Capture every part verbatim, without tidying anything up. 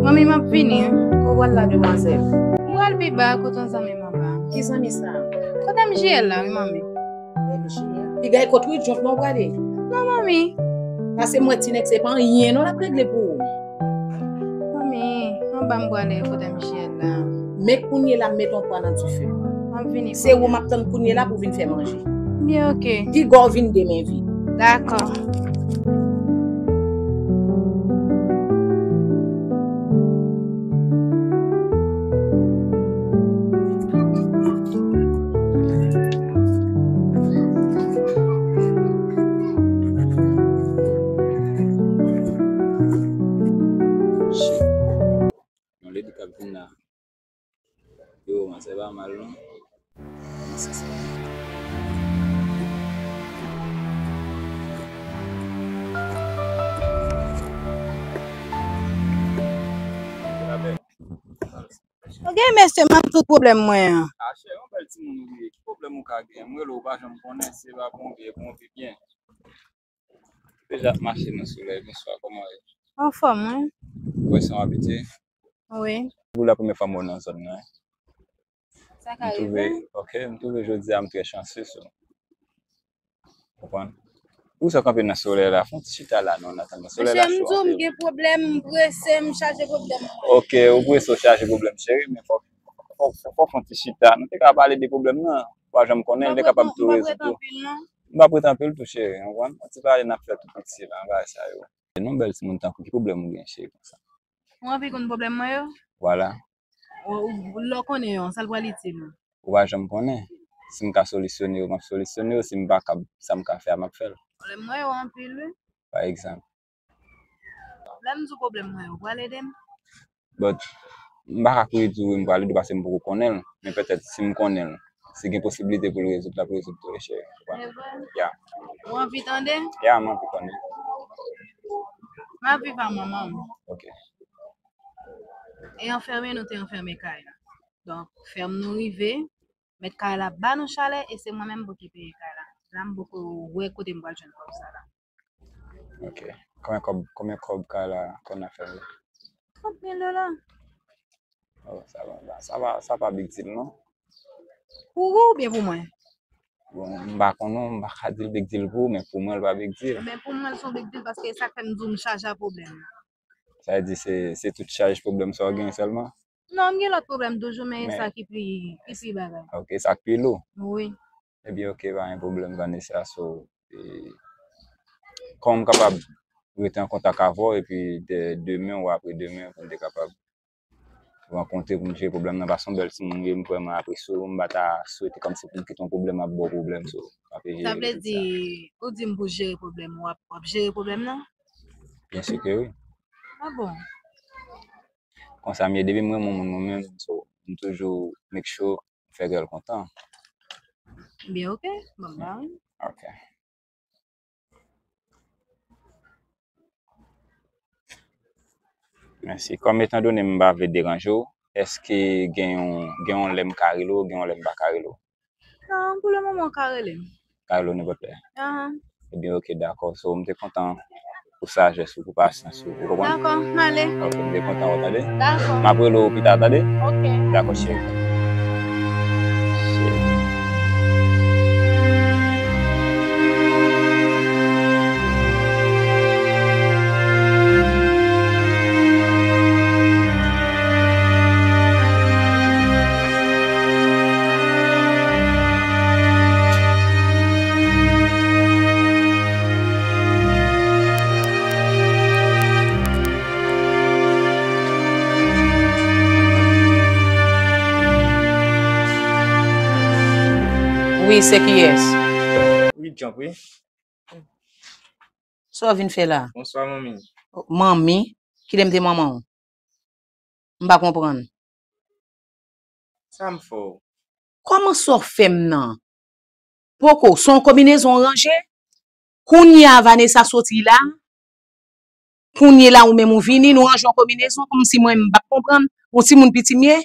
Manmi, m ap vini, wi. Kote w pral la, demwazèl? M pral pi ba, kote yon zanmi m anba. Ki zanmi sa? Kote M J L la, wi, manmi. M J L? Piga e kot wi, jòf non w prale. Non, manmi. Pase m wè ti nèg se pa anyen non l ap regle pou ou. Manmi, anba m prale kote M J L la. Men kounye la m met yon pwa nan dife. M ap vini. Se ou m ap tann kounye la pou vin fè manje. Byen, oke. Piga w vin demen vit. Dakò. Yon ledi k ap vin la. Yo, manzè pa mal non. Kòman sa se? Ok, mesye, m ap tout pwoblèm mwen an. Ah, chè, yon bèl timoun ou ye. Ki pwoblèm ou ka gen? M rele w, ou pa janm konnen, se pa pou yon vye, pou yon vye byen. Deja ap mache nan solèy, bonswa, kòman w ye? Anfòm, wi. Ou wè se yon abitye? Wi. Pou la premyè fwa m wè w nan zòn nan, wi. Sa ka rive. Ok, m twouve jodi a m trè chanse, so. Konprann? Ou sa kanpe nan solèy la, fè yon ti chita la, non, an atandan. Solèy la cho anpil. Mesye, m di w, m gen pwoblèm, m prese, m chaje pwoblèm mwen. Ok, ou prese, ou chaje pwoblèm, cheri, men fòk, fòk, fòk, fòk fè yon ti chita. Nou te ka pale de pwoblèm nan, ou pa janm konnen, li te kapab tou rezoud tou. M p ap ret anpil tou, cheri, ou konprann? Yon ti pale n ap fè tou piti la, bagay sa yo. Se yon bèl timoun tankou, ki pwoblèm ou gen, cheri, konsa? Ou anvi konn pwoblèm mwen yo? Vwala. Ou, ou, lè w konnen yon, sa l pral itil ou? Ou pa janm konnen. Si m ka solisyone yo, m ap solisyone yo. Si m pa kab, sa m ka fè a, m ap fè l. Pwoblèm mwen yo anpil, wi. Pa egzanp. Lè m di w pwoblèm mwen yo, ou pral ede m? But, m pa ka kouri di w wi m pral ede w paske m poko konnen l. Men petèt, si m konnen l, si gen posiblite pou l rezoud, l ap rezoud tou, cheri. Ou konprann? Se vre? Ya. Ou anvi tande? Ya, m anvi konnen. M ap viv a manman m. Ok. E anfèmen, nou te anfèmen kay la. Donk, fèm nou rive, mèt kay la ba nou chalè, e se mwen menm pou ki peye kay la. La, m poko wè kote m pral jwenn kòb sa la. Ok. Konbyen kòb, konbyen kòb kay la konn ap fè? Trant mil dola. Oh, sa va, sa va, sa pa big deal, non? Pou ou oubyen pou mwen? Bon, m pa konn non, m pa ka di l big deal pou ou, men pou mwen, l pa big deal. Men pou mwen, l se yon big deal paske e sa k fè m di w m chaje a pwoblèm nan. Sa vle di se, se tout chaj pwoblèm sa w gen sèlman? Non, m gen lòt pwoblèm toujou, men e sa ki pi, ki pi bagay. Ok, sa k pi lou? Wi. Ebyen, ok, pa gen pwoblèm, Vanessa. So, e, kòman m kapab rete an kontak avè w, epi de, demen ou apre demen, pou n te kapab rankontre pou m jere pwoblèm nan, paske w yon bèl timoun ou ye, m vrèman apresye w, m pa ta swete kòmsi pou m kite yon pwoblèm ap ba w pwoblèm, so, m ap jere tout sa. Sa vle di, ou di m pou jere pwoblèm, w ap, w ap jere pwoblèm nan? Byen si ke wi. Ah bon? Konsa m ye, depi m renmen yon moun mwen menm, so, m toujou make sure m fè kè l kontan. Byen, ok. Bon, ba wi. Ok. Mèsi. Kòm etandone m pa vle deranje w, èske gen yon, gen yon lè m ka rele w, gen yon lè m pa ka rele w? Non, pou le moman, w ka rele m. Ka rele w nenpòt lè? Ahan. Ebyen, ok, dakò. So, m te kontan pou sajès ou, pou pasyans ou, ou konprann? Dakò, ale. Ok, m te kontan, ou tande? Dakò. M ap rele w pita, tande? Ok. Dakò, cheri. Wi, se kiyès? Wi, Djank, wi. Sa w vin fè la? Bonswa, manmi. Manmi? Kilè m te manman w? M pa konprann. Sa m fè w? Kòman sa w fè m nan? Poko, se yon konbinezon w ranje? Kounye a Vanessa soti la, kounye la ou menm ou vini, nou ranje yon konbinezon, kòmsi mwen m p ap konprann, yon timoun piti m ye?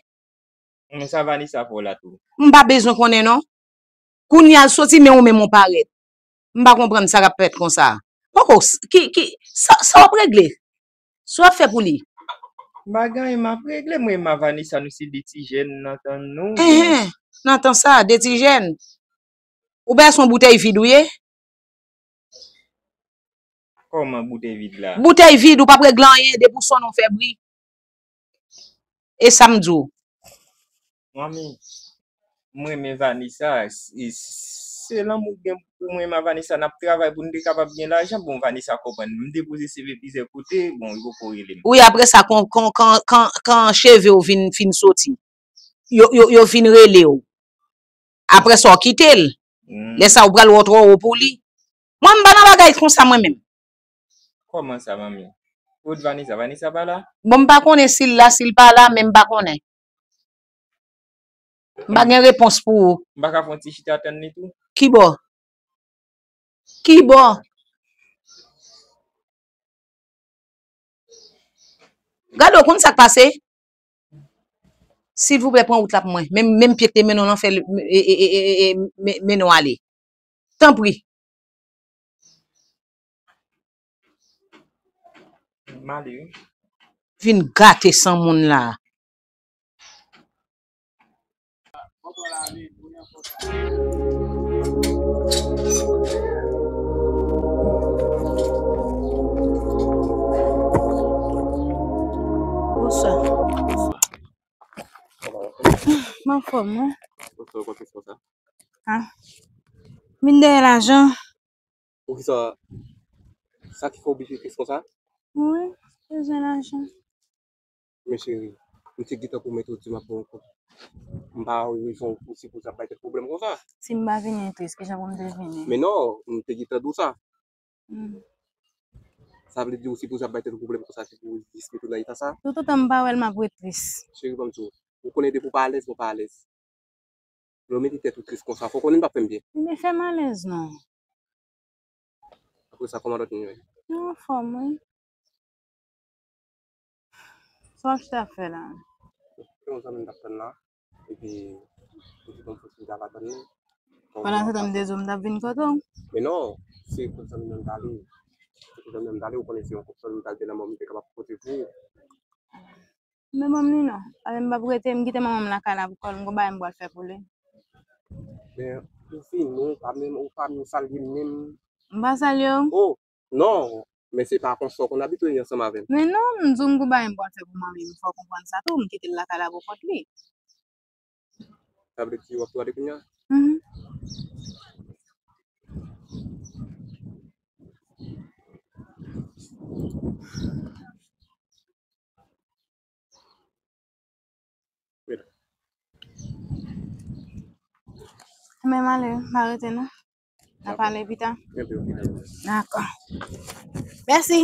Men sa Vanessa fè w la tou. M pa bezwen konnen non. Kounye a l soti, men ou menm ou parèt. M pa konprann sa k ap fèt konsa. Poko, s-, ki, ki, sa, sa w ap regle? Sa w ap fè pou li? M pa gen anyen m ap regle, mwen menm a Vanessa, nou se de ti jèn nan tan nou. Enhen, nan tan sa, de ti jèn. Ou bèl se yon boutèy vid ou ye? Kòman boutèy vid la? Boutèy vid, ou p ap regle anyen, depi w sonnen w fè bri. E sa m di w. Manmi, m renmen Vanessa, se, se lanmou m gen pou mwen menm a Vanessa, n ap travay pou n te kapab gen lajan, bon, Vanessa konprann. M depoze C V plizyè kote, bon, li poko rele m. Wi, apre sa, kan, kan, kan, kan, kan cheve w vin, fin soti, yo, yo, yo vin rele w. Apre sa, w kite l. Hmm. Lè sa, ou pral wè w twò wo pou li. Mwen, m pa nan bagay konsa, mwen menm. Kòman sa, manmi? Kot Vanessa? Vanessa pa la? Bon, m pa konnen si l la, si l pa la, men m pa konnen. M pa gen repons pou ou. M pa ka fè yon ti chita tann li tou? Ki bò? Ki bò? Gade, w konn sa k pase? Silvouplè, pran wout la pou mwen. Menm, menm pye k te mennen w nan, fè l, e, e, e, e, e, men-, mennen w ale. Tanpri. M ale, wi. Vin gate san moun la. Bonswa. M anfòm, wi. Bonswa, ou konn fè konsa? Ah. Vin dèyè lajan. Poukisa, sa ki fè w oblije tris konsa? Wi, bezwen lajan. Men cheri, m te gentan pwomèt ou di m ap ba w yon kòb. M pa wè rezon ou sipoze ap bay tèt pwoblèm konsa. Si m pa vini tris, kijan pou m te vini? Men non, m te gentan di w sa. Hmm. Sa vle di ou sipoze ap bay tèt ou pwoblèm konsa, se pou w jis mete w nan eta sa? Toutotan m pa wè l, m ap ret tris. Cheri, ban m di w, ou konnen depi w pa alèz, mwen pa alèz. Lè w mete tèt ou tris konsa, fò w konnen l p ap fè m byen. Men fè m alèz non. Apre sa, kòman lòt moun yo ye? Yo anfòm, wi. Sa w ap chita ap fè la? Gen yon zanmi m t ap tann la, epi li te ban m posiblite a pa tann li. Pandan se tan m te di w m t ap vin kote w. Men non, se kote zanmi m nan m t ale. Se kote zanmi m nan m t ale, ou konnen se yon kòb sòl m t al jwenn nan mòn m te kapab pote pou ou. Men ban m li non. Paske m p ap rete, m kite manman m lakay la pou kò l, m gon bagay m pral fè pou li. Men, ou fini, ou pa menm, ou pa menm salye m menm. M pa salye w? Oh, non, men se pa konsa w konn abitye ansanm avè m. Men non, m di w m gon bagay m pral fè pou manmi m, fò w konprann sa tou, m kite l lakay la pou kont li. Sa vle di w ap tou ale kounye a? Mhm. Men m ale, m pa rete non. N a pale pita. Dakò. Mèsi.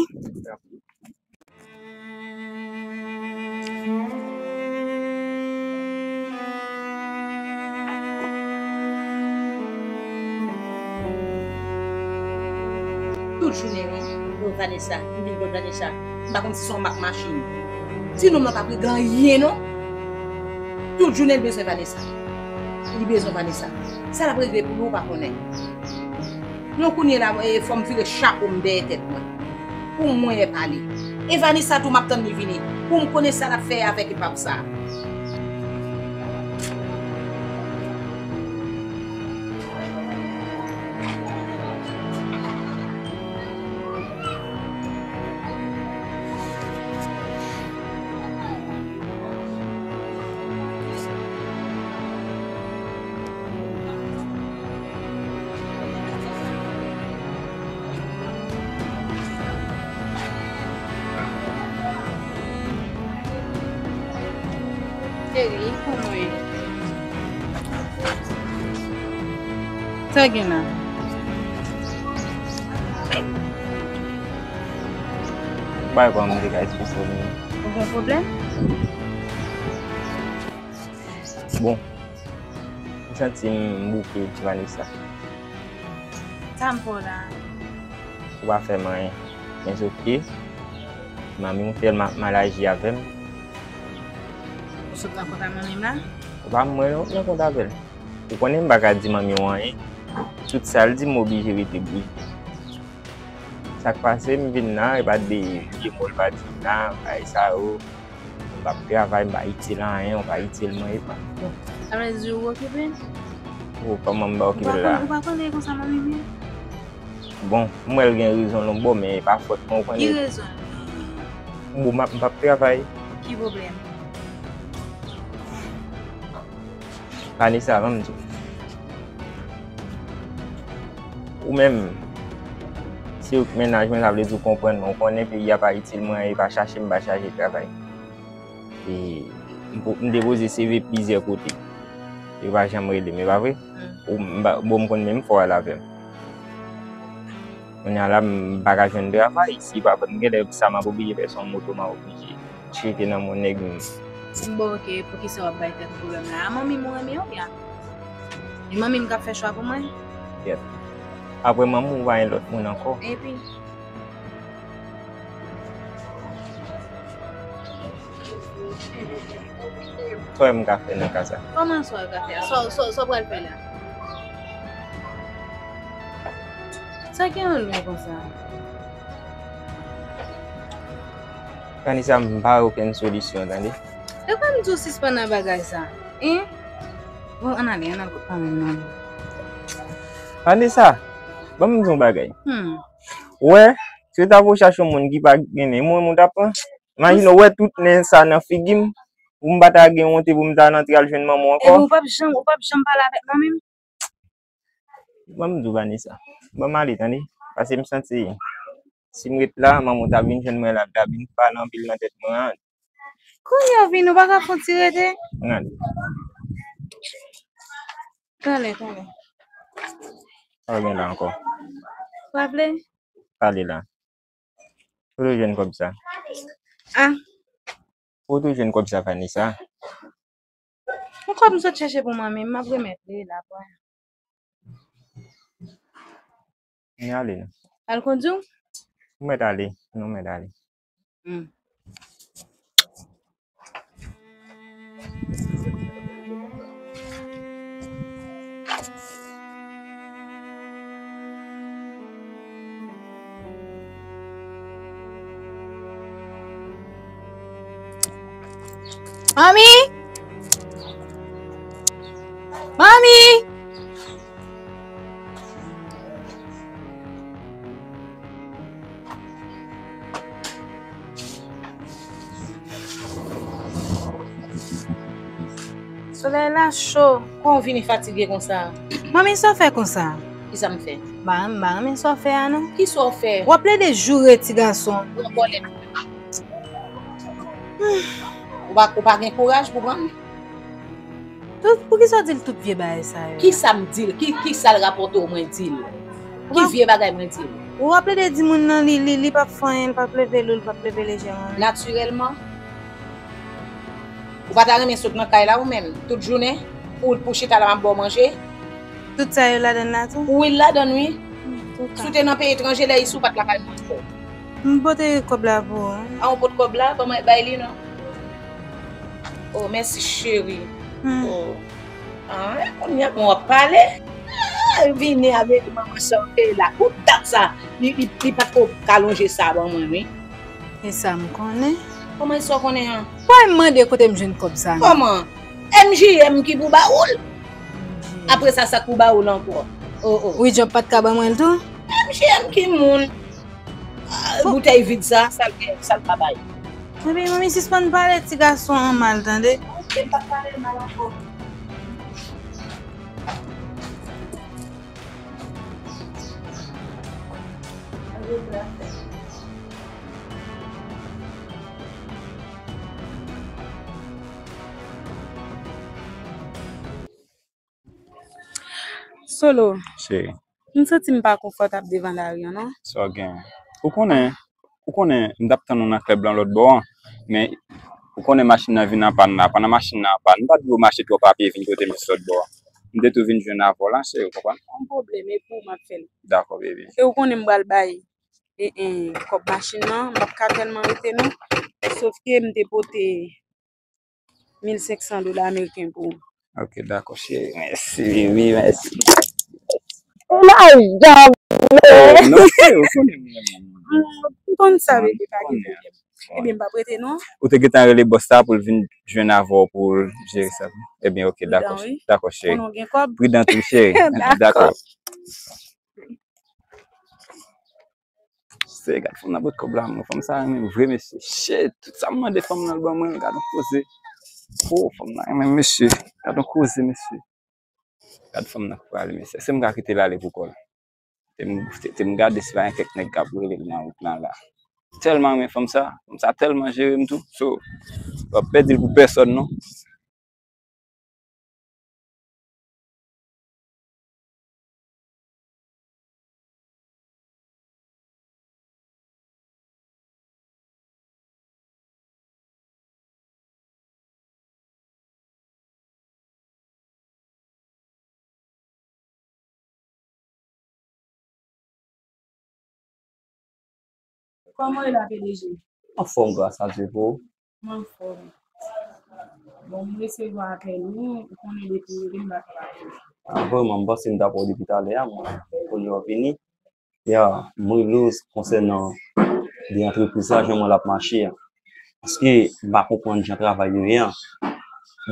Tout jounen, wi. Bon, Vanessa, m vin jwenn Vanessa. M pa konn si se yon mak machin. Ti nonm nan pa regle anyen, non. Tout jounen, l bezwen Vanessa. Li bezwen Vanessa. Sa l ap regle pou li, ou pa konnen. Non, kounye a la, e, fò m vire chapo m dèyè tèt mwen. Pou mwen e pa li. E Vanessa tou, m ap tann li vini. Pou m konnen sa l ap fè avèk epap sa a. Cheri, kòman w ye? Sa w gen la? Bay kòman m te ka esplike w li menm. Ou gen pwoblèm? Bon, m santi m bouke, ti Vanessa. Sa m fè w la? Ou pa fè m anyen. Men se oke. Manmi m tèlman ap mal aji avè m. Ou sot nan kont a manmi m la? Ou pa mwen non, nan kont avè l. Ou konnen m pa ka di manmi w anyen. Tout sa l di m oblije rete bouch bèt. Sa k pase, m vin la, e pa de vye mo l pa di m la, bagay sa yo. M p ap travay, m pa itil anyen, ou pa itil mwen, e pa. Sa vle di ou okipe? Ou kòman m pa okipe l la? Ou pa konnen konsa manmi m ye? Bon, m wè l gen rezon l yon bò, men e pa fòt mwen, ou konnen. Ki rezon l genyen? Bon, m ap, m p ap travay. Ki pwoblèm? Vanessa, ban m di w. Ou menm, si w k mennaj mwen, sa vle di w konprann mwen. Ou konnen peyi a pa itil mwen, e pa chache m pa chache travay. E m depoze C V plizyè kote. Yo pa janm rele m, e pa vre? Ou, m pa, bon, m konn menm fò al avè m. Kounye a la, m pa ka jwenn travay. Si pa, m genlè sa m ap oblije fè se yon moto m ap oblije tcheke nan men nèg m. M bon, oke, poukisa w ap bay tèt ou pwoblèm la? A manmi m ou renmen oubyen? E manmi m k ap fè chwa pou mwen? Yep. Apre manmi w, ou pa gen lòt moun ankò. Epi? Sa w wè m ka fè nan ka sa? Kòman sa w ka fè? Sa w pral fè la? Sa gen annou konsa? Vanessa, m pa wè okenn solisyon, tande. Epa m di w sispann nan bagay sa. Hein? Bon, ann ale, ann al kot manmi m nan. Vanessa, ban m di w yon bagay. Hmm. Ou wè, si w ta voye chache yon moun ki pa gen nen, mwen moun ta pran. Imajine w wè tout nen sa nan figi m, pou m pa ta gen wonte pou m ta rantre al jwenn manman w ankò. Epi w p ap janm, ou p ap janm pale avèk manmi m? Ban m di w Vanessa, ban m ale tande. Paske m santi si m ret la, manman w ta vin jwenn mwen la, l ta vin pale anpil nan tèt mwen an. Kounye a w vini, ou pa ka fè yon ti rete? Ann ale. Talè, talè. Sa w gen la ankò? Ou pa vle? Pale la. Kote w jwenn kòb sa? Ah. Kote w jwenn kòb sa, Vanessa? Yon kòb m sot chèche pou manmi m, m ap remèt li la pou. Ann ale non. Al kondui w? Ou mèt ale, nou mèt ale. Hmm. Manmi! Manmi! Solèy la cho. Kòman w vini fatige konsa? Manmi, sa w fè konsa? Kisa m fè? M pa renmen sa w fè a non. Kisa w fè? W ap plede joure ti gason. Pran kòlèt. Ou pa, ou pa gen kouraj pou pran l? Tout, poukisa w di l tout vye bagay sa yo? Kisa m di l? Ki, kisa l rapòte w mwen di l? Ki vye bagay mwen di l? Ou ap plede di moun nan li, li, li p ap fè anyen, li p ap leve lou, li p ap leve lejè manmi. Natirèlman. Ou pa ta renmen sot nan kay la ou menm? Tout jounen, pou, pou chita la m ap ba w manje? Tout sa yo ladann la tou? Wi, l ladann wi. Si w te nan peyi etranje, lè isi w pa t lakay mwen ankò. M pote kòb la pou ou. A, ou pot kòb la? Ban mwen bay li non. Oh, mèsi cheri. Oh. Ah, kounye a bon w ap pale. Ah, vini avèk manman chante la. Pou dat sa, li, li, li pa t ko ka lonje sa ban mwen wi. E sa m konnen. Kòman e sa w konnen an? Wè m mande kote m jwenn kòb sa non. Kòman? M J M ki pou ba ou l. Apre sa, sa k pou ba ou l ankò? Oh, oh. Wi, Job pa t ka ban mwen l tou? M J M ki moun? Ah, boutèy vid sa, sa l gen, sa l ka bay? Epi, manmi, sispann pale ti gason an mal, tande? Ok, m p ap pale l mal ankò. Solo. Cheri. M santi m pa konfòtab devan lari an non. Sa w gen? Ou konnen, ou konnen m t ap tann ou nan klèb lan lòt bò an, men ou konnen machin nan vin an pàn la. Pandan machin nan an pàn, m pa t vle w mache twòp a pye vin kote m sot lòt bò an. M te tou vin jwenn avè w la, cheri, ou konprann? Pa gen pwoblèm, e pou ou m ap fè l. Dakò, baby. E ou konnen m pral bay e, e, kòb machin nan, m p ap ka tèlman rete non. Sòf ke m te pote mil senk san dola ameriken pou ou. Ok, dakò, cheri. Mèsi, baby, mèsi. Ou lajan vre. Oh, non, cheri, ou konnen m renmen w. M konn sa, baby, pa gen pwoblèm. Ebyen, m p ap rete non. Ou te gentan rele bòs la pou l vin jwenn avè w pou l jere sa. Ebyen, ok, dakò, wi. Dakò, cheri. Konnen w gen kòb. Pridan tou, cheri. Dakò. Dakò. Se, gad fanm nan pot kòb la, mwen. Fanm sa renmen vre, mesye. Shit, tout sa m mande fanm nan, l ban mwen, gad yon koze. Oh, fanm nan renmen mesye. Gad yon koze, mesye. Gad fanm nan k prale, mesye. Èske m ka kite l ale pou kò l? Te m, te, te m gade si pa gen kèk nèg k ap rele l nan wout lan la. Tèlman renmen fanm sa, fanm sa tèlman jere m tou. So, w ap pèdi l pou pèsòn, non. Kòman w ye la, P D G? Anfòm, gras a Dye, pou ou? M anfòm. Bon, m resevwa apèl ou, ou konnen depi w rele m pa ka pa rele. Ah, vrèman, m panse m t ap wè w depi talè a, mwen. Kounye a w vini. Ya, m rele w konsènan de antrepriz la, jan mwen l ap mache a. Paske m pa konprann jan travay yo ye a.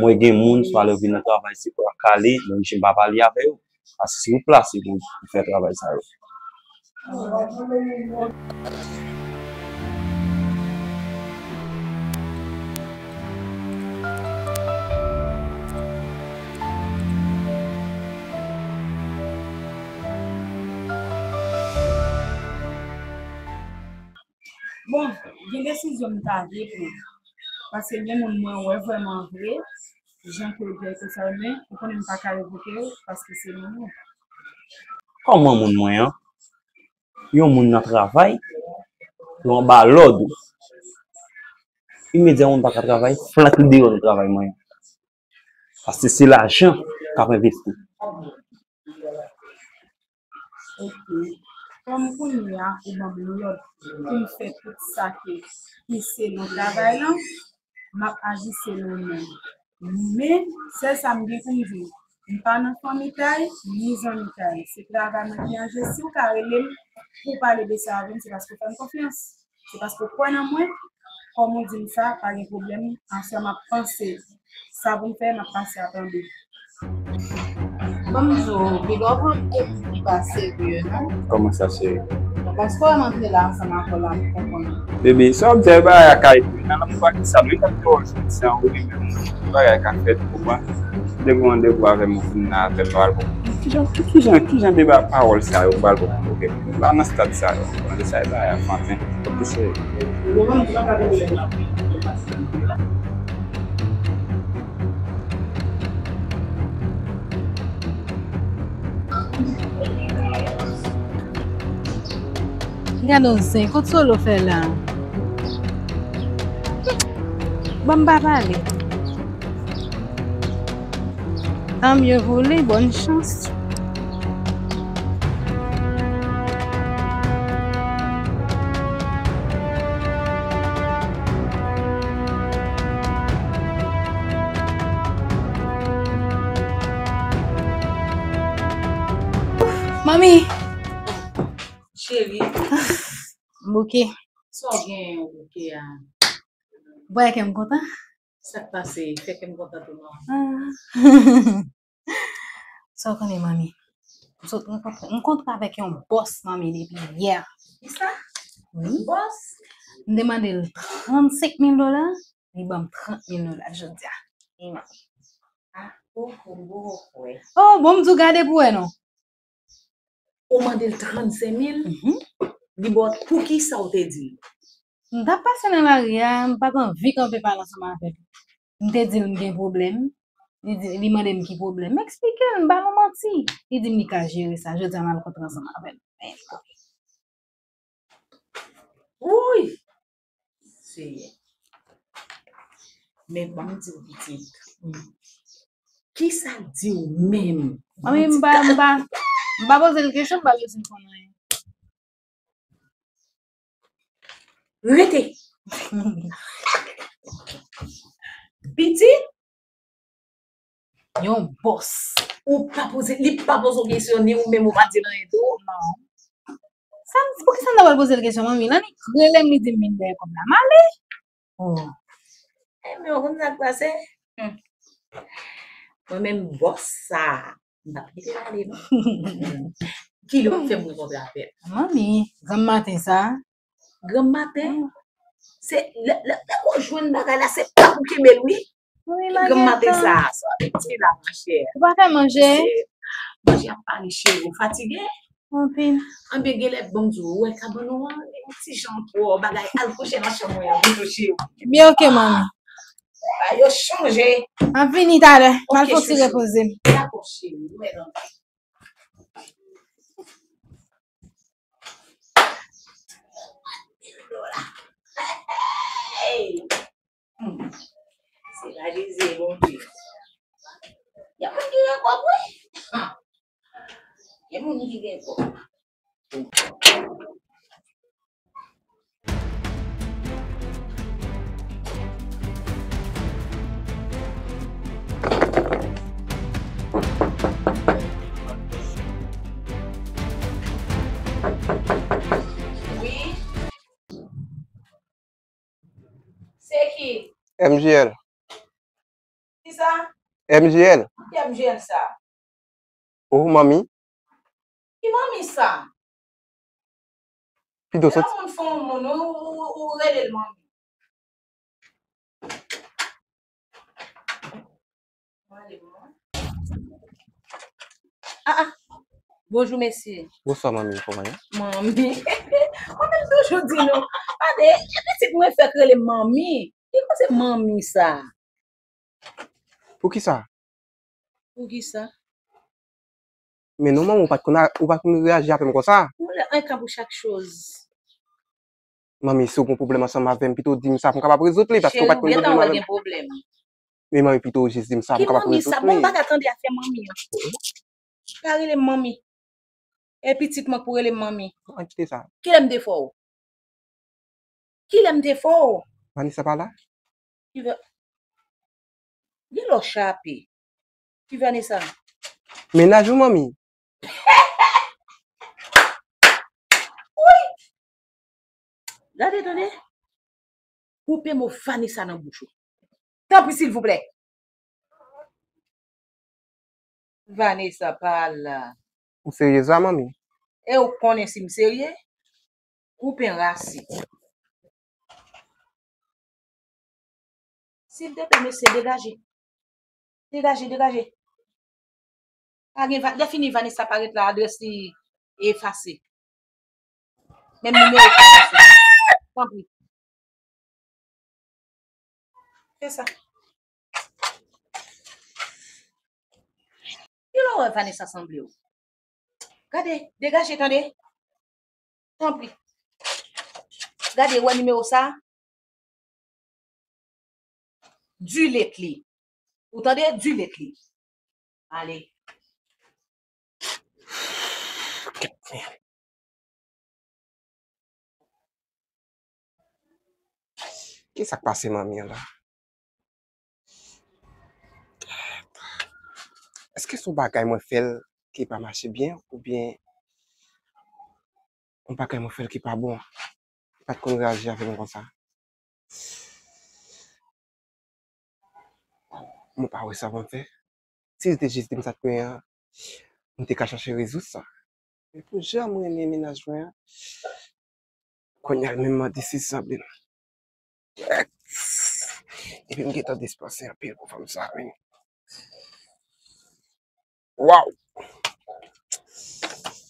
Mwen gen moun, swa lè yo vin nan travay, se pou y ap kale, mwen oblije m pa pale avè yo. Paske se pou plase pou, pou fè travay sa yo. Bon, gen desizyon m ta vle pran. Paske gen moun mwen wè vrèman vre, jan ke w vle konsa, men ou konnen m pa ka revoke w paske se moun mwen. Kòman moun mwen an? Yon moun nan travay, yo anba lòd ou. Imedyatman moun pa ka travay, flank li deyò nan travay mwen an. Paske se lajan k ap envesti. Ok. Kòm kounye a, ou ban m lòd pou m fè tout sa ke, ki selon travay lan, m ap aji selon men. Men, sèl sa m gen pou m di w, m pa nan fanmi Tay, ni zanmi Tay. Se travay mwen ki an je. Si w ka rele m pou w pale de sa avè m, se paske w fè m konfyans. Se paske w kwè nan mwen, kòm ou di m sa, pa gen pwoblèm. Aswè m ap panse sa pou m fè, m ap pase a tande. Ban m di w, piga w pran m pou moun ki pa serye, non. Kòman sa, cheri? Paske w wè m antre la ansanm avè w la, m konprann. Baby, sa w ap di a, e bagay a ka ede w. Nan lanmou pa gen sa, non, e pa pawòl sòti an ou li menm, non. Bagay ka fèt, ou konprann? Depi w randevou avè m, ou fin nan avè m, nou al bon. Kijan, kijan, kijan deba pawòl sa yo pral bon? Ok, m pa nan stad sa yo. Mande sa, e bagay anfanten. Ok, cheri. Gade yon zen, kot Solo fè la? Ban m pa pale. Tant mieux pour lui, bonne chance. Manmi! Cheri. M bouke. Sa w genyen w bouke a? Ou pa wè kè m kontan? Sa k pase? Fè kè m kontan tou non. Ah. Sa w konnen, manmi? M sot rankontre, m kontre avèk yon bòs, manmi, depi yè. Kisa? Wi. Bòs? M te mande l trannsenk mil dola, li ban m trant mil dola jodi a. Wi, manmi. Ah, oh, oh, oh, oh, wè. Oh, bon, m di w gade pou wè non. Ou mande l trannsenk mil, mhm, li ba w, poukisa w te di l? M t ap pase nan lari a, m pa t anvi kanpe pale ansanm avè l. M te di l m gen pwoblèm, li di, li mande m ki pwoblèm. M eksplike l, m ba l yon manti. Li di m li ka jere sa, jodi a m al kontre ansanm avè l. Men li konnen. Wouy! Seyè. Men ban m di w pitit. Kisa l di w menm? Manmi, m pa, m pa, m pa poze l kesyon, m pa bezwen konn anyen. Rete. Pitit? Yon bòs. Ou pa poze, li pa poze w kesyon, ni ou menm ou pa di l anyen tou? Non. Sa m, poukisa m ta pral poze l kesyon, manmi? Lè li rele m, li di m vin dèyè kòb la. M ale. Oh. Ebyen, ou konn sa k pase? Hmm. Mwen menm, bòs sa a, m p ap kite l ale, non. Kilè w ap fè m rankontre avè l? Manmi, granm maten sa. Granm maten? Hmm. Se lè, lè, lè w jwenn bagay la, se pa pou kenbe l, wi. Wi, granm maten sa, sa w ap di la, machè. Ou pa fè manje? Manje ap pale, cheri, ou fatige? Anpil. Anben, genlè, ban m di w, ou wè kabann ou an, li yon ti jan twò, bagay, al kouche nan chanm mwen an, boujoche yo. Byen, oke, manmi. Bagay yo chanje. M ap vini talè. M al fè yon ti repoze m. Dakò, cheri, nou wè nan. Hey! Hmm. Se pa Jezi, Bondye. Gen moun ki gen kòb, wi. Ha. Gen moun ki gen kòb. Wi. Se ki? M J L. Kisa? M J L. Ki M J L sa? Oh, manmi. Ki manmi sa? Pito soti. Lè yon moun fè yon moun, ou, ou, ou, ou rele l manmi. Ah, ah. Bonjou, mesye. Bonswa, manmi, kòman ye? Manmi. Mwen menm toujou di nou. Gade, e pitit mwen fèk rele m manmi. Ki koze manmi sa? Poukisa? Poukisa? Men non, manmi, ou pa t konn a, ou pa t konn reyaji avè m konsa. Ou lè an ka pou chak choz. Manmi, si w gen pwoblèm ansanm avè m, pito di m sa pou m kapab rezoud li, paske ou pa t konn pwoblèm avè m. Cheri, ou gentan wè gen pwoblèm. Men manmi, pito w jis di m sa pou m kapab rezoud li. Ki manmi sa? Bon, m pa ka tande afè manmi an. Pa rele m manmi. E pitit mwen pou rele m manmi. An kite sa. Kilè m te fè w? Kilè m te fè w? Vanessa pa la? Ki Vanessa? Gen lè w chape. Ki Vanessa? Mennaj ou, manmi. Wi! Gade, tande. Koupe mo Vanessa nan bouch ou. Tanpri, silvouplè. Vanessa pa la. Ou serye sa, manmi? E ou konnen si m serye? Ou pen rasi. Silteplè, mesye, degaje. Degaje, degaje. Pa gen Va-, lè fini Vanessa parèt la, adrès li efase. Menm nimewo pa efase. Tanpri. Fè sa. Kilè w wè Vanessa sanble w? Gade, degaje, tande. Tanpri. Gade, wè nimewo sa? Delete li. Ou tande? Delete li. Ale. Kisa k pase manmi an la? Èske se yon bagay mwen fè l ki pa mache byen, oubyen yon bagay mwen fè l ki pa bon? Li pa t konn reyaji avè m konsa. Mwen pa wè sa pou m fè. Si li te jis di m sa t gen an, m te ka chache rezoud sa. Men pou jan mwen renmen mennaj mwen an, kounye a l menm mande si sanble m. Epi m gentan despanse anpil pou fanm sa, wi. Waw!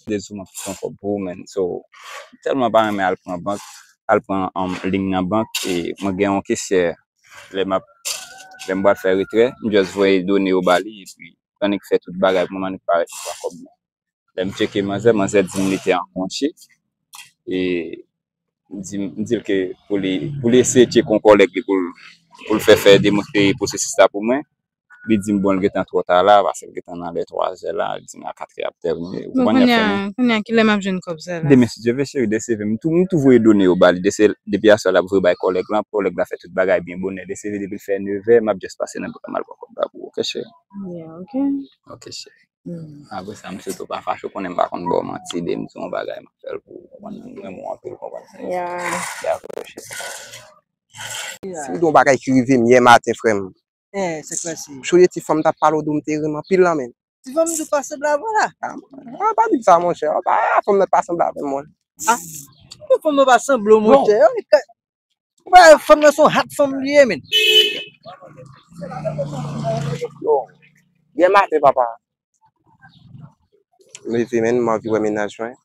De sou mwen fè yon kòb pou ou, man. So, m tèlman pa renmen al pran bank, al pran, um, liy nan bank, e mwen gen yon kesyè, lè m ap, lè m pral fè retrè, m just voye done yo ba li, epi annik fè tout bagay pou mwen, annik parèt pou pran kòb mwen. Lè m tcheke manzè, manzè di m li te an konje. E m di, m di l ke pou li, pou li eseye tcheke yon kòlèg li pou l, pou l fè, fè demontre pwosesis la pou mwen. Li di m, bon, l gentan twò ta la, paske l gentan nan lè twa zè la, li di m a katrè ap tèmine. Ou konprann, y ap fè mwen. Kounye a, kilè m ap jwenn kòb sa la? Demen, si Dye vle, cheri, de seve m tou, m tou voye done yo ba li. De se, depi aswè l ap voye bay kòlèg lan, kòlèg la fè tout bagay byen bonè. De seve depi l fè nevè, m ap just pase nan bouda m al pran kòb la pou ou, oke, cheri? Yeah, oke. Oke, cheri. Apre sa, m sitou pa fache, ou konnen m pa konn ba w manti, de m di yon bagay, m ap fè l pou ou, ou konprann, m renmen w anpil, ou konprann. Ya. Dakò, cheri. Si m di yon bagay ki rive m yè maten, frè m. Eh, sa k pase? Chonje ti fanm t ap pale w di w m te renmen anpil lan, menm. Ti fanm di w pa sanble avè w la? Ah, ah, pa di m sa, monchè. Ah, pa, fanm nan pa sanble avè m, mwen. Ah, fanm nan pa sanble w, monchè. Ou wè, fanm nan se yon hat fanm li ye, menm. Yo, yè maten, papa. M leve, menm, m anvi wè mennaj mwen.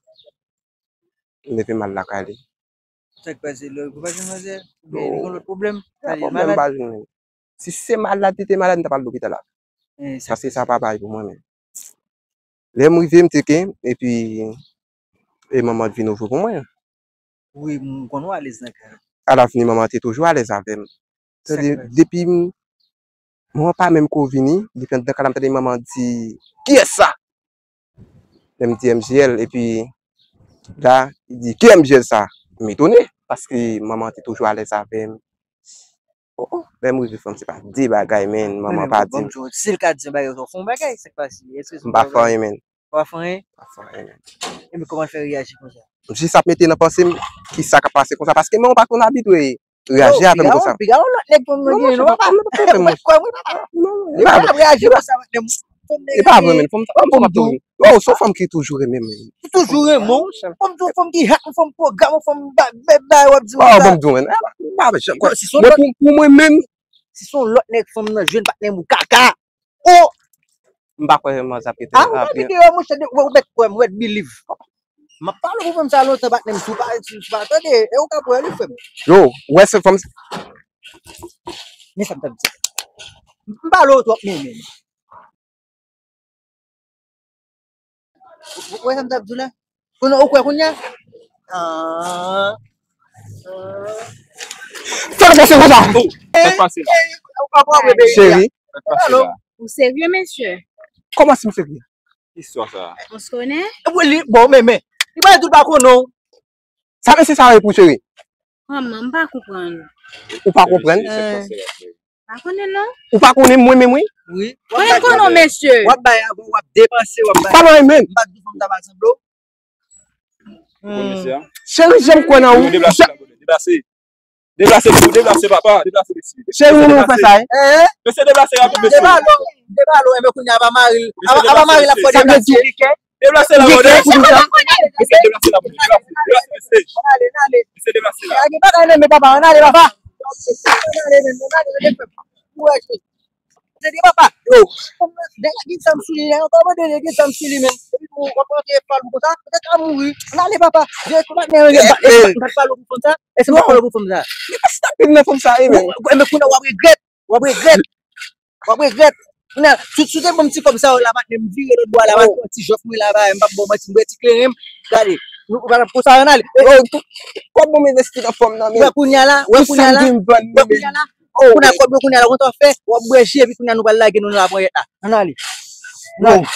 M leve m al lakay li. Sa k pase, lè ou pa jwenn manzè? Oubyen li gen lòt pwoblèm? Sa li malad? Si se malad li te malad, m ta pral lopital la. Paske sa pa bay pou mwen menm. Lè m rive, m tcheke, epi e manman t vin ouvri pou mwen. Wi, m konn ou alèz nan kay la. Alafini, manman te toujou alèz avè m. Tande, depi m, manman pa menm ko vini, depi anndan kay la, m tande manman di, "Kiyès sa?" Lè m di M J L, epi la, li di, "Ki M J L sa?" M etone, paske manman te toujou alèz avè m. Oh, oh, lè m rive, fanm, se pa de bagay, menm, manman pa di m. Si l ka di yon bagay, ou fè yon bagay, sa k pase? M pa fè anyen, menm. Ou pa fè anyen? M pa fè anyen, menm. Epi kòman l fè reyaji konsa? M jis ap mete nan panse m ki sa k ap pase konsa, paske mwen pa konn abitye reyaji avè m konsa. Piga yon lòt nèg fanm nan genyen non, papa. Mwen kwè mwen, papa. Li pa ap reyaji konsa, patnè m. E pa vre, menm. Fanm, fanm, fanm, fanm. Oh, se yon fanm ki toujou renmen m. Ki toujou renmen w? Fanm, fanm ki hat, fanm pwogram, fanm bay, bay, bay, w ap di m sa. Oh, ban m di w, menm. Mwen, pou, pou mwen menm, si se yon lòt nèg fanm nan jwenn patnè m ou kaka. Oh! M pa kwè manzè ap kite. Ah, ou pa kite yo, monchè, ou mèt kwè m, ou mèt believe. M ap pale pou fanm sa lontan, patnè m, si w pa, si w pa tande, e ou ka pran li, frè m. Yo, ou wè se fanm sa. Men sa m t ap di. M pale w twòp, men, men. Ou, ou wè sa m t ap di w la? Kounye a, ou kwè kounye a? Ah. Sa k pase konsa? Sa k pase la? Cheri. Sa k pase la? Ou serye, mesye? Kòman si m serye? Istwa sa. Ou konnen? Bon, men, men. Li pa di l pa konnen w. Sa mesye sa ye pou cheri? Kòman? M pa konprann. Ou pa konprann? Pa konnen non. Ou pa konnen mwen menm wi? Wi. Mwen konnen w mesye. W ap bay avan, w ap depanse, w ap bay. Pa nan menm. M pa di fanm ta pa sanble w. Cheri, jan m kwè nan ou. Deplase, deplase. Deplase pou, deplase papa, deplase mesye. Cheri, ou fè sa, hein? Mesye deplase rapid, mesye. Debalo, debalo, enben kounye a pa mari l. Aba mari l ap fè deplase. Deplase la, mwen. Mesye, deplase la, mwen. Deplase, deplase, mesye. Ann ale, ann ale. Mesye, deplase la. Gen bagay nan men papa, ann ale, papa. Ann ale, men, ann ale, men, frè m. Kouraj, mesye. Mesye, papa. Yo. Nèg la gen zam sou li, la, yo pa mande li gen zam sou li, men. Epi w ap rantre fal pou konsa, ou te ka mouri. Ann ale, papa. Je konpatnè, m pa t pale pou fanm sa. Èske m pa pale pou fanm sa? Li pa stop nan fanm sa, e, men. Enben, kounye a w ap regrèt. W ap regrèt. W ap regrèt. Kounye a, si, si w te ban m ti kòb sa yo la, patnè m vire lòt bò a la, m al pran ti jòf mwen la, m p ap ba w manti, m bwè ti kleren m. Gade, ou pa t ap konsa, ann ale. Kòb mwen m envesti nan fanm nan, men. Wè kounye a la, wè kounye a la, wè kounye a la. Kounye a kòb yo, kounye a la, kontan fè, w ap bwè ji, epi kounye a nou pral lage, nou, nou pral pran yèt la. Ann ale. Ann ale.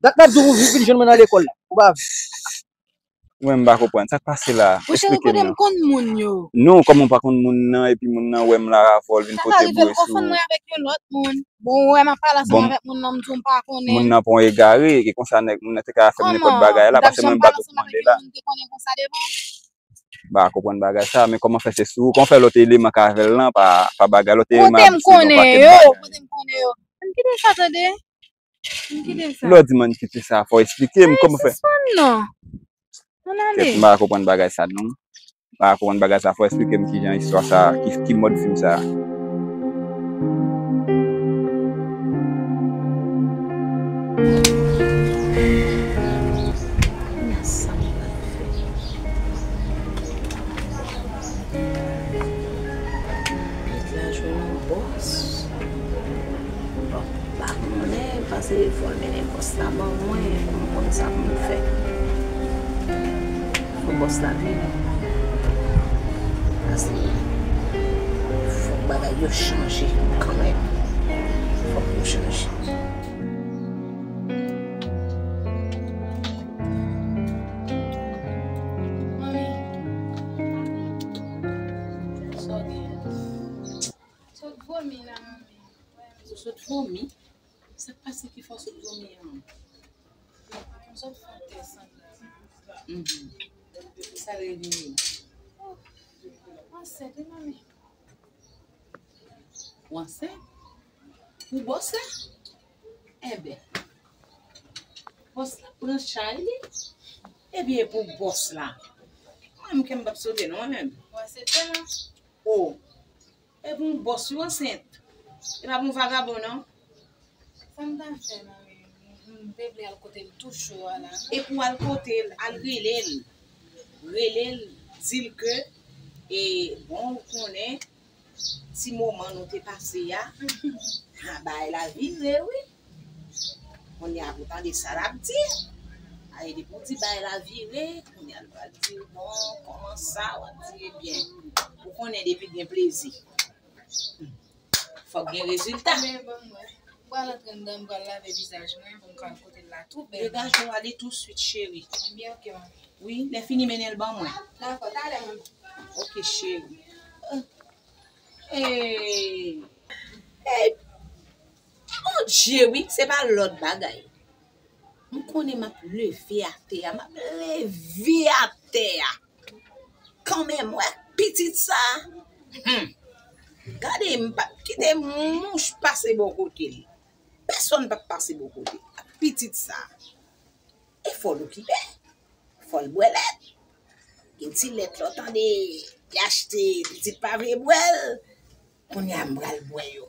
Dat m ap di w, ou vin jwenn mwen nan lekòl la. Ou pa vle. Mwen, m pa konprann. Sa k pase la? Monchè, ou konnen m konn moun yo. Non, kòman w pa konn moun nan, epi moun nan wè m la avè w, l vin pote bouye sou ou. Sa ka rive m konfonn mwen avèk yon lòt moun. Bon, ou wè m ap pale ansanm avèk moun nan, m di w m pa konnen. Moun nan pa yon egare, e konsa nèg, moun nan te ka fè m nenpòt bagay la, paske mwen m pa t ap mande la. Kòman? M t ap janm pale ansanm avèk yon moun m te konnen konsa devan? M pa konprann bagay sa, men kòman fè se sou ou? Kòman fè lòt eleman k avè l lan pa, pa bagay, lòt eleman ap di se yon pakèt bagay? Kote m konnen yo? Kote m konnen yo? Ann kite sa tande. Ann kite sa. Lè w di m ann kite sa, fò w esplike m kòman fè. Sispann non. Ann ale. Kèt, m pa konprann bagay sa non. M pa konprann bagay sa, fò w esplike m kijan istwa sa, ki, ki mòd fim sa. Kounye a sa m pral fè. Pitit la jwenn yon bòs. Bon, m pa konnen, pase fò l mennen bòs la ban mwen, pou m konn sa pou m fè. Fò bòs la vini. Pase fòk bagay yo chanje kanmenm. Fòk yo chanje. Manmi, sa w gen? Sot vomi la, manmi. Ou sot vomi? Sa k pase ki fè w sot vomi? Tout fè tès ann. Mhm. Sa l revini? Oh, ansent wi, manmi. Ou ansent? Pou bòs la? Enben, bòs la pran chay li. Epi e pou bòs la. Mwen menm kè m p ap sote non, mwen menm. Ou ansent la? Oh. E pou yon bòs wi w ansent. E pa pou yon vagabon non. Sa m ta fè, manmi? M te vle al kote l tou cho a la. E pou al kote l, al rele l. Rele l, di l ke, e, bon, ou konnen, ti moman nou te pase a, bagay la vire, wi. Kounye a pou tande sa l ap di. Ay, depi w di bagay la vire, kounye a l pral di w, bon, kòman sa, w ap di, ebyen, ou konnen depi gen plezi. Fòk gen rezilta. Men bon, mwen pral antre anndan, m pral lave vizaj mwen pou m ka al kote l la tou bèl. Degaje w ale touswit, cheri. Ebyen, oke, manmi. Wi, lè fini mennen l ban mwen. Dakò, talè, manmi. Oke, cheri. Ey! Ey! Bondye, wi, se pa lòt bagay. M konnen m ap leve atè a, m ap leve atè a. Kanmenm, wè pitit sa. Hmm. Gade, m p ap kite mouch pase bò kote l. Pèsonn p ap pase bò kote l. Pitit sa. E fò l okipe. Fò l bwè lèt. Gen ti lèt la w tande, li achte, pitit pa vle bwè l. Kounye a m pral bwè yo.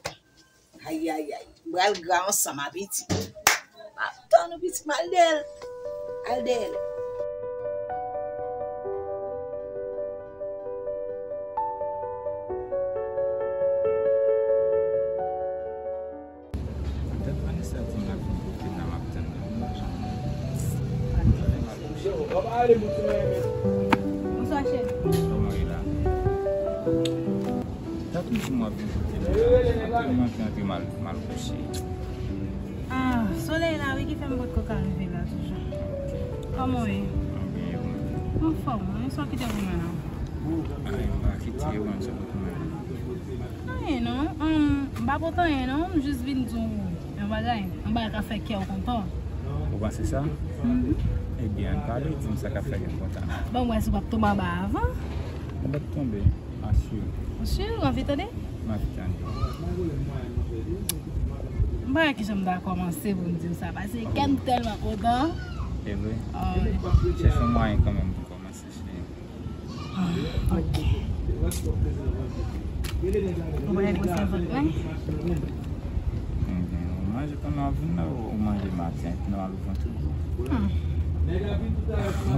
Ayayay, m pral gra ansanm a pitit. M ap tann ou pitit m al dèyè l. Al dèyè l. Tèt Vanessa di m l ap vin kote n nan, m ap tann li. Bonswa, cheri. Kòman w ye la? Tèt ou di m w ap vin kote n nan. Apre m antre, antre m al, m al kouche. Ah, solèy la wi ki fè m potko ka rive la toujou. Kòman w ye? Mwen byen, e ou menm? Anfòm, men sa w kite pou mwen la? Anyen, m pa kite, e ou menm, sa w pot pou mwen? Anyen non. Hum, m pa pot anyen non, m jis vin di w yon bagay. Yon bagay ka fè kè w kontan. Ou panse sa? Mhm. Ebyen, ann pale, di m sa k ap fè kè m kontan. Bon, m wè si w p ap tonbe anba avan. M p ap tonbe, asire. Ou si? Ou anvi tande? M anvi tande. M pa wè kijan m ta kòmanse pou m di w sa, paske kè m tèlman kontan. E vre? Ah, wi. Chèche yon mwayen kanmenm pou kòmanse. Ok. Ou pa gen gwo sèvant mwen? Ou manje pandan w vin la, ou manje maten, epi nan al ou vant ou gwo. Hmm.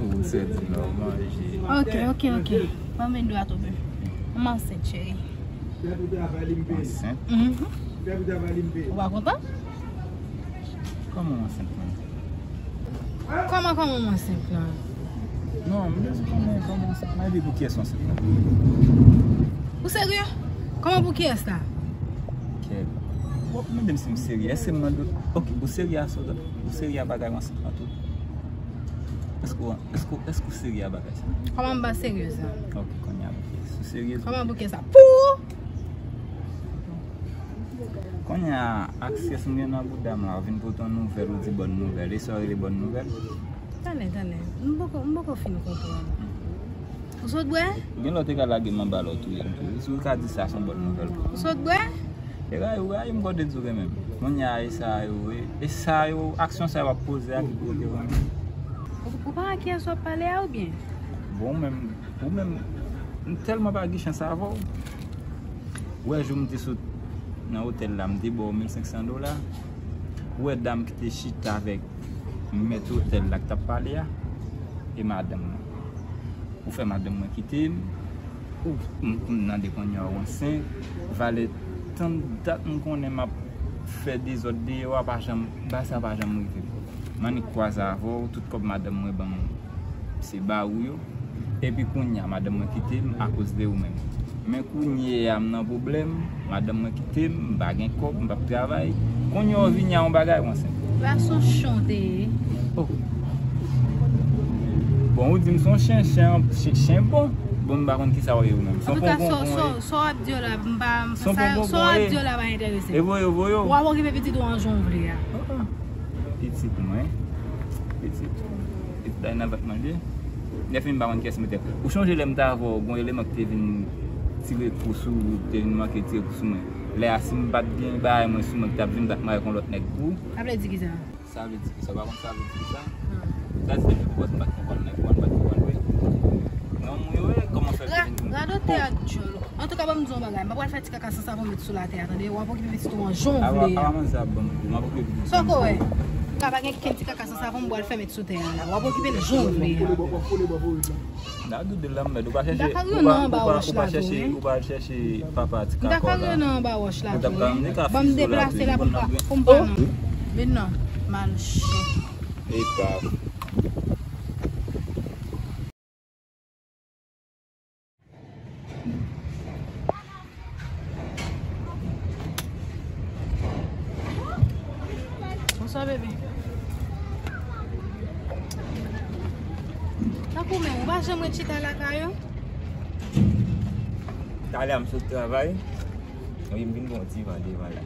Ou sèdi la, ou manje. Ok, ok, ok. Ban m vin dwat ou byen. M ansent, cheri. Ansent? Mhm. Ou pa kontan? Kòman w ansent lan? Kòman, kòman w ansent lan? Non, m bezwen konnen kòman w ansent lan. Epi pou kiyès w ansent lan? Ou serye? Kòman pou kiyès la? Kèt. Bon, mande m si m serye. Èske m mande w? Ok, ou serye a sa w t ap, ou serye a bagay w ansent lan tou? Èske w, èske w, èske w serye a bagay sa? Kòman m pa serye sa? Ok, kounye a, ok. Si w serye, kòman pou kiyès la? Pou ou? Kounye a, ak strès m gen nan bouda m la, ou vin pote yon nouvèl, ou di bòn nouvèl. E sa w rele bòn nouvèl? Tande, tande. M poko, m poko fin konprann. Ou sot bwè? Gen lè w te ka lage m anba lè w touye m tou. Si w ka di sa, se yon bòn nouvèl pou ou. Ou sot bwè? E rayi, ou rayi m, kote di w renmen m. Kounye a, e sa yo, e, e sa yo, aksyon sa yo w ap poze a ki pwovoke w renmen m. Ou, ou pa wè kiyès w ap pale a oubyen? Bon, ou menm, ou menm, m tèlman pa gen chans avè w. Ou wè jou m te sot nan otèl la, m te ba w mil senk san dola. Ou wè dam ki te chita avèk mèt otèl la k t ap pale a, e madanm mwen. Ou fè madanm mwen kite m, ou m, m nan de kounye a ou ansent, valè tan dat m konnen m ap fè dezòd deyò a pa janm, bagay sa pa janm rive. M annik kwaze avè w, tout kòb madanm mwen ban m, se ba ou yo. Epi kounye a, madanm mwen kite m akoz de ou menm. Men kounye a, m nan pwoblèm, madanm mwen kite m, m pa gen kòb, m p ap travay. Kounye a, w vini a yon bagay, w ansent. Gason chen w te ye. Oh. Bon, ou di m se yon chen, chen, chen, chen bon. Bon, m pa konn kisa w ye ou menm. Se yon ponpon, sa w ap di yo la, m pa, sa w ap di yo la pa enterese m. E voye, voye w. W ap okipe pitit ou an jan w vle a. Pitit mwen. Epi ta nan vant manje. Nèf m pa konn kiyès mete. Ou chonje lè m t avè w, gon eleman ki te vin tire kou sou, te vin manke tire kou sou mwen. Lè a, si m pa t gen bagay mwen sou mwen ki t ap vin bat mwen avèk yon lòt nèg pou. Sa vle di kisa? Sa vle di kisa? Ou pa konn sa vle di kisa? Non. Sa di depi pou m pa t konprann nèg ou an, m pa t konprann vre. Non, mwen, wi, kòman fè vin pou. Radotè ak djòl. Antouka, ban m di w yon bagay. M pa pral fè ti kaka san savon met sou latè a, tande? W ap okipe pitit ou an jan w vle a. Awa, awa, manzè ap ban m kou. M ap okipe pitit ou. Sa w kwè? Ka pa gen kenn ti kaka san savon m pral fè met sou tè a la. W ap okipe l jan w vle a. Dadou de la mèd, ou pa chèche, ou pa, ou pa, ou pa chèche, ou pa chèche papa ti kaka la. M ta ka rele nan anba wòch la tou, wi. Ban m deplase la pou m pa, pou m pa non. Men non, mal chen. Epa. Bonswa, bebe. Tankou menm, ou pa janm ret chita lakay ou? Talè a m sot travay. Wi, m vin pran yon ti van devan la.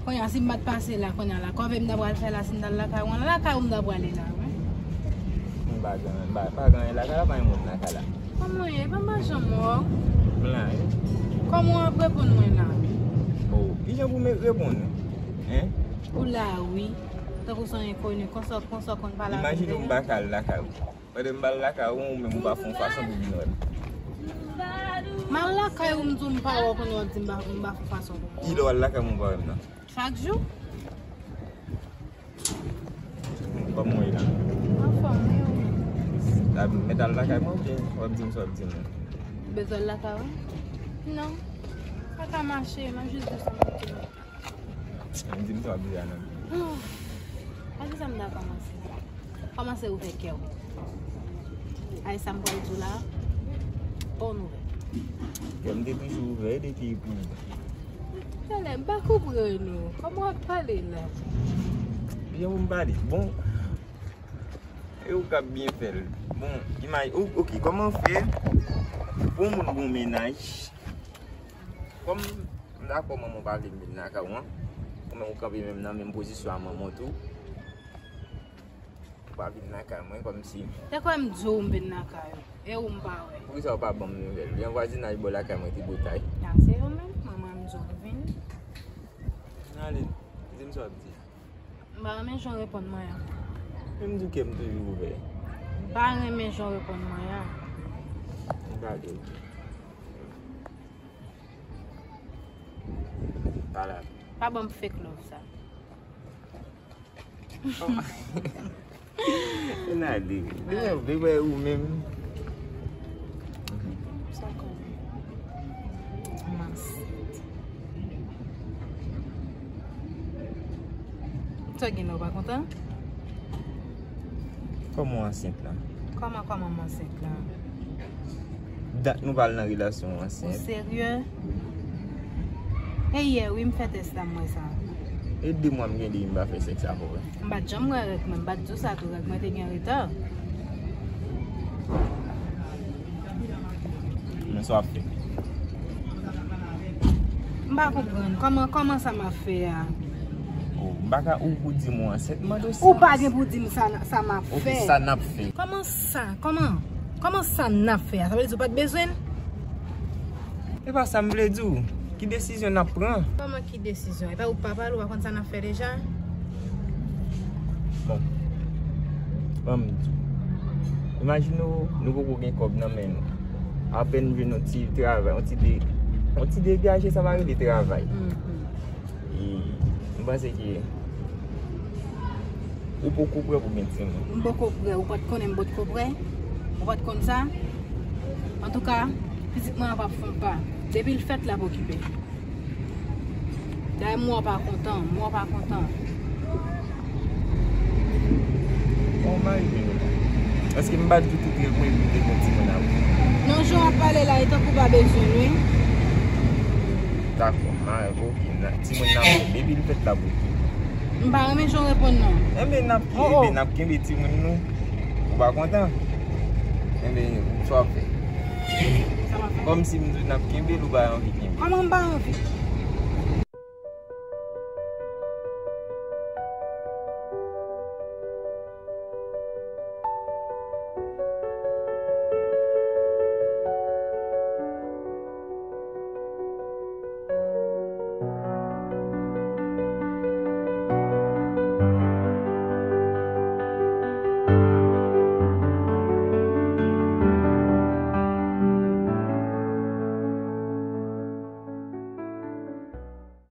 Kounye a, si m pa t pase la, kounye a la, kòve m ta pral fè la, si m t al lakay ou, an lakay ou m ta prale la, wi. M pa gen, m pa, pa gen anyen lakay la, pa gen moun lakay la. Kòman w ye? Kòman w janm wè w? M la, wi. Kòman w ap reponn mwen la? Oh, kijan pou m reponn ou? Hein? Ou la, wi. Tankou se yon enkoni, konsa, konsa w konn pale avè m deja? Imajine w m pa ka al lakay ou. Pandan m pa al lakay ou, ou menm ou pa fè yon fason pou vin wè m. M al lakay ou, m di w m pa wè w kounye a w ap di m pa, m pa fè yon fason pou m wè w. Kilè w al lakay mwen ou pa wè m nan? Chak jou. Kòman w ye la? Anfòm, wi, ou menm? Mèt al lakay mwen oubyen w ap di m sa w ap di m nan? Ou bezwen al lakay ou? Non. Sa ka mache, m ap jis desann monte lakay. Di m sa w ap di a non. Oh, pa di sa m ta kòmanse. Kòmanse ouvè kè w. Ay, sa m pral di w la, bon nouvèl. Kè m te toujou ouvè depi pou. Talè, m pa konprann ou. Kòman w ap pale la? Jan pou m pale. Bon, e ou k ap byen fè l. Bon, imaj, ou, oke, kòman w fè pou yon moun gen yon mennaj? Kòm m dakò manman w pa vle m vin lakay ou an, ou menm ou kanpe menm nan menm pozisyon a manman w tou. Ou pa vin lakay mwen kòmsi. Te kwè m di w m vin lakay ou, e ou m pa wè. Poukisa ou pa ban m nouvèl? Gen vwazinaj bò lakay mwen ki boutay. A, se yo menm, manman m di w vin. Ale, di m sa w ap di. M pa renmen jan w reponn mwen an. Men m di w kè m toujou ouvè. M pa renmen jan w reponn mwen an. M gade, oke. Pale avè m. Pa ban m fake love sa. Nade, li wè, li wè ou menm. Sa kòman? M ansent. Sa gen la, ou pa kontan? Kòman w ansent la? Kòman, kòman m ansent la? Dat nou pa al nan relasyon w ansent. Ou serye? E yè wi, m fè tès la, m wè sa. E de mwa m gen depi m pa fè sèks avè w la. M pa t janm wè règ mwen, m pa t di w sa tou, règ mwen te gen reta. Men sa w ap fè? M pa konprann. Kòman, kòman sa m ap fè a? Oh, m pa ka, ou pou di m ou ansent, m mande w sa. Ou pa gen pou di m sa, sa m ap fè. Ok, sa n ap fè. Kòman sa? Kòman? Kòman sa n ap fè a? Sa vle di ou pa t bezwen l? E pa sa m vle di w. Ki desizyon n ap pran? Kòman ki desizyon? E pa ou k papa l, ou pa konn sa n ap fè deja? Bon. Ban m di w. Imajine w, nou poko gen kòb nan men nou. Apèn jwenn yon ti travay, yon ti de, yon ti degaje, sa pa rele travay. Mhm. E m panse ke ou poko prè pou gen timoun. M poko prè, ou pa t konnen m potko prè? Ou pa t konn sa? Antouka, pitit mwen an p ap fè yon pa. Depi l fèt, l ap okipe. Dayè, mwen pa kontan, mwen pa kontan. Bon, m pa rive nou la. Èske m pa t di w tout rèv mwen pou te gen timoun avè w? Non, jan w ap pale la, e tankou w pa bezwen l, wi. Dakò, m a, ok, n a, timoun nan, depi l fèt la pou. M pa renmen jan w reponn non. Enben, n ap, oh, oh, enben, n ap kenbe timoun nou. Ou pa kontan? Enben, sa w ap fè? Sa m ap fè? Kòmsi m di w n ap kenbe l, ou pa anvi kenbe. Kòman m pa anvi?